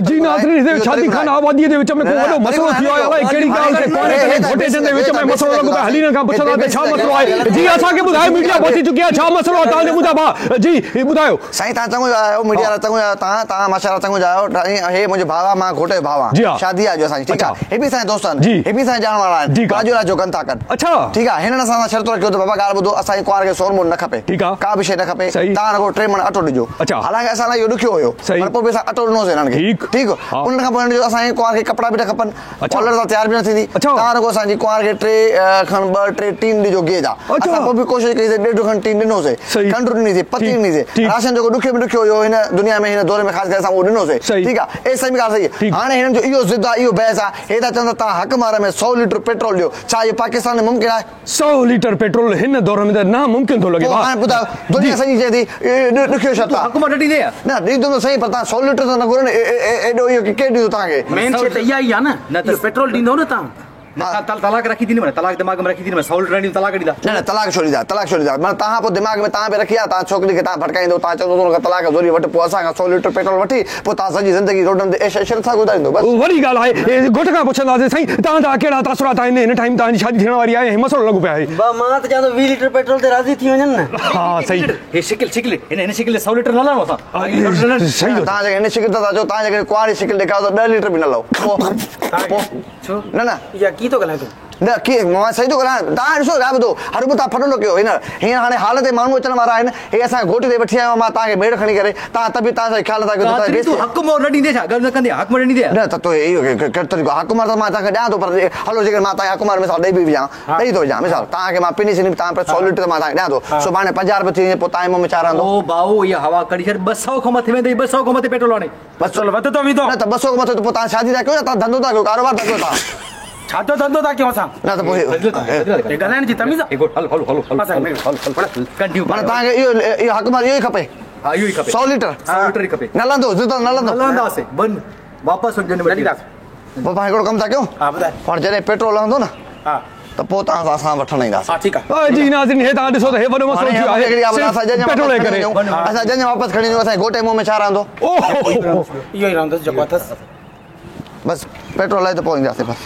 جي ناظرين هتي شادي خانه آبادي جي وچ ۾ ڪو وڏو مسئلو ٿيو آهي الائي ڪهڙي ڳالهه تي ڪنواريتن ۽ گهوٽيتن جي وچ ۾ مسئلو لڳو پيو آهي هلي هنن کان پڇندا ته ڇا مسئلو آهي جي اسان کي ٻڌايو ميڊيا پهچي چڪي آهي ڇا مسئلو آهي توهان جو ٻڌايو ڀاء جي ٻڌايو. سائين توهان چڱو آهيو ميڊيا وارا چڱو آهيو توهان توهان ماشاءالله چڱو آهيو سائين هي منهنجو ڀاء آهي مان گهوٽ جو ڀاء آهيان شادي آهي اڄ اسان جي ٺيڪ آهي هي به اسان جا دوست آهن هي به اسان جا ڄاڻڻ وارا آهن پر اڄ الائي ڇو ڪن ٿا ڪن ٺيڪ آهي هنن اسان سان شرط رکيو ته بابا ڳالهه ٻڌو اسان جي ڪنوار کي سون مون نه کپي ڪا به شيء نه کپي توهان رڳو 3 مڻ اٽو ڏجو حالانڪه اسان لاء اهو ڏکيو هيو پر پوء به اسان اٽو ڏنوسين هنن کي ٺيڪ انهن کان پوء هنن چيو اسان جي ڪنوار کي ڪپڙا به نه کپن پارلر سان تيار به نه ٿيندي توهان رڳو اسان جي ڪنوار کي 3 کن 2 3 ٽين ڏجو گيهه جا اسان پوء به ڪوشش ڪئي سين ڏيڍ کن ٽين ڏنوسين کنڊ ڏني سين پتي ڏني سين راشن جيڪو ڏکيو ۾ ڏکيو هيو هن دنيا ۾ هن دور ۾ خاص ڪري اسان اهو ڏنوسين ٺيڪ آهي ايستائين به ڳالهه صحيح آهي هاڻي هنن جو اهو ضد آهي اهو بحث آهي هي ٿا چون ته توهان حق مهر ۾ 100 ليٽر پيٽرول ڏيو ڇا اهو پاڪستان ۾ ممڪن آهي؟ 100 ليٽر پيٽرول هن دور ۾ ته نا ممڪن ٿو لڳي پوء ڀاء. هاڻي ٻڌايو دنيا سڄي چئي ٿي اهو ڏکيو شرط تون آهي. حق مهر نه ڏيندين يا؟ نه ڏيندم ته صحيح پر توهان 100 ليٽر ته نه گهرو نه ايڏو اهو ڪير ڏيندو توهان کي؟ مين شيء ته اها ئي آهي نه نه ته اهو پيٽرول ڏيندو نه توهان. نه ته طلاق رکي ٿيندي معنيٰ طلاق دماغ ۾ رکي ٿيندي معنيٰ 100 ليٽر نه ڏيندو طلاق ڏيندا. نه نه طلاق ڇو ڏيندا طلاق ڇو ڏيندا معنيٰ توهان پوء دماغ ۾ توهان به رکي آ توهان ڇوڪري کي توهان ڀٽڪائيندو توهان چوندو ته ان کان طلاق زوري وٺ پوء اسان کان 100 ليٽر پيٽرول وٺي پوء توهان سڄي زندگي روڊن تي عيش عشرت سان گذاريندو بس. وڏي ڳالهه آهي گهوٽ کان پڇنداسين سائين توهان جا ڪهڙا تاثرات آهن هن ٽائيم توهان جي شادي ٿيڻ واري آهي ۽ مسئلو لڳو پيو آهي. با مان ته چوان ٿو 20 ليٽر پيٽرول تي راضي ٿي وڃن نه. ها صحيح. هي شڪل شڪل هن هن شڪل تي 100 ليٽر نه لهڻو اسان. صحيح ٿو توهان جيڪڏهن هن شڪل تي ٿا چئو توهان جيڪڏهن ڪنواري شڪل ڏيکاريو ته 10 ليٽر به نه لهو پوء پوء نه نه. اها ڪي ٿو ڳالهائين تون. نه ڪي مان صحيح ٿو ڳالهايان توهان ڏسو ڳالهه ٻڌو هر به توهان ڦڏو نه ڪيو هينئر هينئر هاڻي حال تي ماڻهو اچڻ وارا آهن هي اسان کي گهوٽ تي وٺي آيو آهيان مان توهان کي ميڙ کڻي ڪري توهان ته به توهان سان خيال نٿا ڪيو ته توهان قادري تون حق مهر نه ڏيندين ڇا ڳالهه نه ڪندين حق مهر نه ڏيندين نه ته تو اهو ڪهڙو طريقو حق مهر ته مان توهان کي ڏيان ٿو پر هلو جيڪڏهن مان توهان کي حق مهر مثال ڏئي به وجهان ڏئي ٿو وجهان مثال توهان کي مان پني سني توهان پر 100 ليٽر مان توهان کي ڏيان ٿو سڀاڻي 50 رپيا ٿي وڃي پوء توهان جي منهن ۾ ڇا رهندو. او ڀائو اها هوا ڪڍي ڇڏ 200 کان مٿي ويندئي 200 کان مٿي پيٽرول هاڻي. پيٽرول وڌندو ويندو. نه ته 200 کان مٿي ته پوء توهان شادي ٿا ڪيو يا توهان ڌنڌو ٿا ڪيو ڪاروبار ٿا ڪيو توهان. ڇا جو ڌنڌو ٿا ڪيون اسان. نه ته پوء هي ڳالهائڻ جي تميز آ. هل هل هل هل هل هل ڪنٽينيو. معنيٰ توهان کي اهو اهو حق مهر اهو ئي کپي. ها اهو ئي کپي. 100 ليٽر. 100 ليٽر ئي کپي. نه لهندو ضد نه لهندو. نه لهنداسين بند واپس وڃ نه ڏينداسين. پوء پاڻ هڪڙو ڪم ٿا ڪيون. ها ٻڌاء. پاڻ جڏهن پيٽرول لهندو نه. ها. ته پوء توهان سان اسان وٺڻ اينداسين. ها ٺيڪ آ. جي ناظرين هي توهان ڏسو ته هي وڏو مسئلو ٿيو آهي صرف پيٽرول جي ڪري. اسان ڄڃ واپس کڻي وڃون اسان جي گهوٽ جي منهن ۾ ڇا رهندو. اوهو. اهو ئي رهندس جيڪو اٿس. بس پيٽرول لهي ته پوء اينداسين بس.